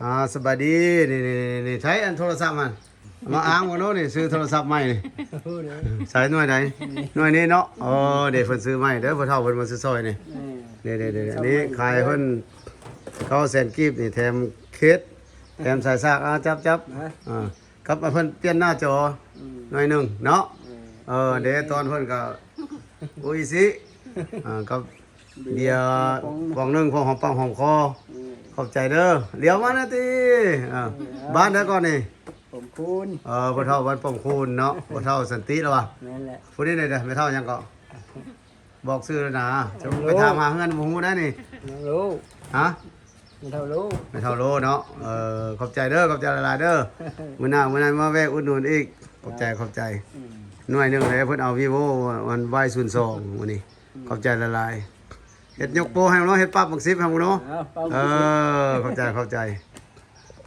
ອ່າ ສະບາຍດີ. ນີ້ໆໆ ໃຊ້ອັນໂທລະສັບຫັ້ນ ມາອ້າງເບິ່ງດູນີ້ ຊື້ໂທລະສັບໃໝ່ນີ້. ໃຊ້ໜ່ວຍໃດ? ໜ່ວຍນີ້ເນາະ. ເອີ ເດ ເພິ່ນຊື້ໃໝ່ເດີ ພໍ່ເຖົ້າເພິ່ນມາຊື້ຊ່ອຍນີ້. ເອີ ເດໆໆ ອັນນີ້ຂາຍເພິ່ນເກົ້າແສນກີບນີ້ ແຖມເຄສ ແຖມສາຍສາກ. ອ່າ ຈັບໆ ນະ ອ່າ ກັບເພິ່ນປ່ຽນໜ້າຈໍ ອືມ ໜ້ອຍໜຶ່ງເນາະ. ເອີ ເອີ ເດ ຕອນເພິ່ນກໍ ໂອອິຊິ ອ່າ ກັບເບຍ ເບຍກະປ໋ອງໜຶ່ງ ພໍຫອມປາກຫອມຄໍ. ອືມ ຂອບໃຈເດີ. ຫຼຽວມາແດ່ຕິ. ອ່າ ເອີ ບ້ານໃດກ່ອນນີ້? ປອງຄູນ. ເອີ ພໍ່ເຖົ້າບ້ານປອງຄູນເນາະ. ພໍ່ເຖົ້າສັນຕິລະວະ. ແມ່ນແຫຼະ. ຜູ້ນີ້ເດ ແມ່ເຖົ້າຫຍັງເກາະ? ບອກຊື່ແລ້ວນະ ຈະໄປຖາມຫາເຮືອນບໍ່ຮູ້ໄດ້ນີ້. ນ້ອງໂລ. ຮະ? ແມ່ເຖົ້າໂລ. ແມ່ເຖົ້າໂລເນາະ. ເອີ ຂອບໃຈເດີ ຂອບໃຈຫຼາຍໆເດີ. ມື້ໜ້າ ມື້ໜ້າມາແວະອຸດໜູນອີກ. ຂອບໃຈ ຂອບໃຈ. ອືມ ໜ່ວຍໜຶ່ງເດ້ ເພິ່ນເອົາ Vivo ອັນ Y ສູນສອງ ມື້ນີ້. ອືມ ຂອບໃຈຫຼາຍໆ. ເຮັດຍົກໂປ້ໃຫ້ເນາະ ເຮັດປາບບັກສິບໃຫ້ເນາະ. ເອີ ເອີ ຂອບໃຈ ຂອບໃຈ.